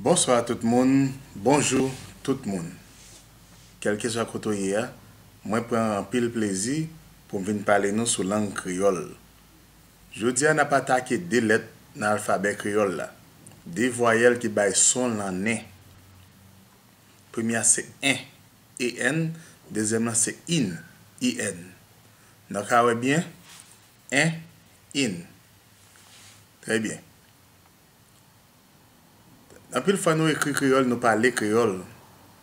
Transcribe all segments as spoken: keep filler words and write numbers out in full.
Bonswa tout moun, bonjou tout moun. Kèlkeswa kote w ye a, mwen pran anpil plezi pou m vin pale nou sou lang kreyòl. Jodi a, n ap atake de lèt nan alfabè kreyòl la, de vwayèl ki bay son nan nen. Premye a se en, E N, dezyèm lan se in, I N. Nou ka wè byen, en, in. Trè byen. Anpil fwa nou ekri kreyòl, nou pale kreyòl,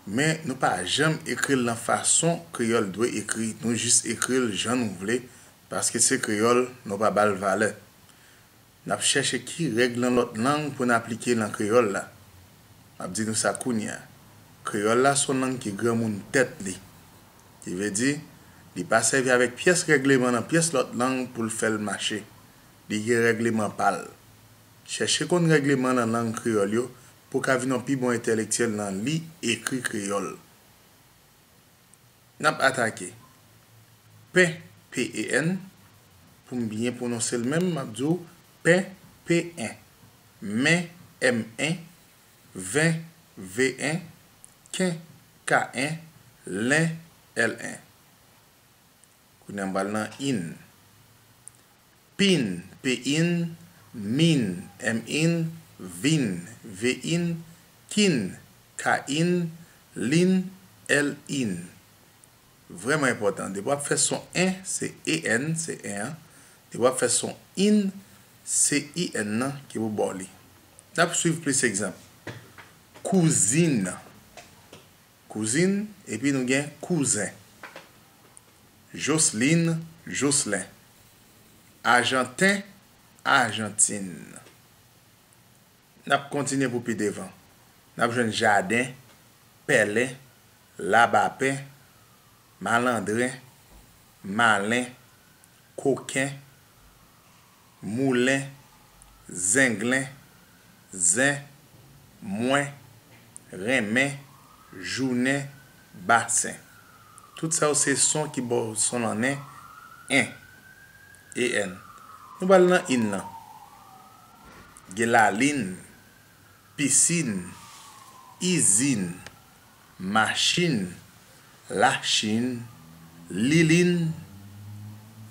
men nou pa janm ekri l nan fason kreyòl dwe ekri, nou jis ekri l jan nou vle, paske se kreyòl, nou pa ba l valè. N ap chèche ki règ nan lòt lang pou n aplike nan kreyòl la. M ap di nou sa kounye a. Kreyòl la se yon lang ki granmoun tèt li. Ki vle di, li pa sèvi avèk pyès règleman nan pyès lòt lang pou l fè l mache. Li gen règleman pa l. Chèche konn règleman nan lang kreyòl yo pou w ka vin yon pi bon entèlektyèl nan li ekri kreyòl. N ap atake. Pen, P E N, pou m byen pwononse l menm, m ap di w pen, P en. Men, M en. Ven, V en. Ken, K en. Len, L en. Kounye a m pral nan in. Pin, P in. Min, M in. Vin, V in. Kin, K in. Lin, L in. Vrèman enpòtan. Depi w ap fè son en, se E N, se en an. Depi w ap fè son in, se I N nan ki pou ba w li. N ap swiv plis egzanp. Kouzin. Kouzin, epi nou gen kouzen. Joslin, Joslin. Ajanten, Ajantin. N ap kontinye pou pi devan. N ap jwenn jaden, pèlen, labapen, malandren, malen, koken, moulen, zenglen, zen, mwen, renmen, jounen, basen. Tout sa yo se son ki ba w son nan nen, en, E N. Nou pral nan in nan. Gen lalin, pisin, izin, machin, lachin, lilin,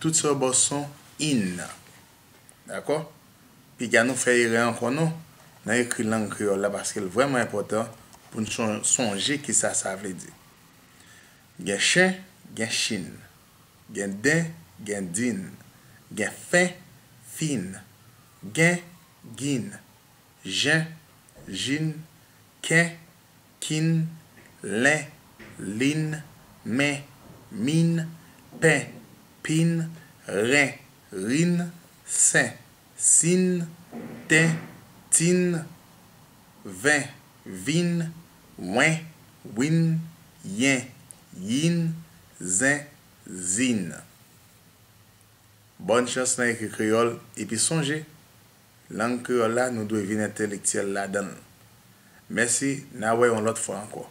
tout sa yo ba w son in nan. Dakò? Piga nou fè erè ankò non, nan ekri lang kreyòl la, paske l vrèman enpòtan pou n son- sonje kisa sa vle di. Gen chen, gen chin. Gen den, gen din. Gen fen, fin. Gen, gin. Jen, jin. Ken, kin. Len, lin. Men, min. Pen, pin. Ren, rin. Sen, sin. Ten, tin. Ven, vin. Wen, win. Yen, yin. Zen, zin. Bòn chans nan ekri kreyòl, epi sonje, lang kreyòl la, nou dwe vin entèlektyèl ladan l. Mèsi, n a wè yon lòt fwa ankò.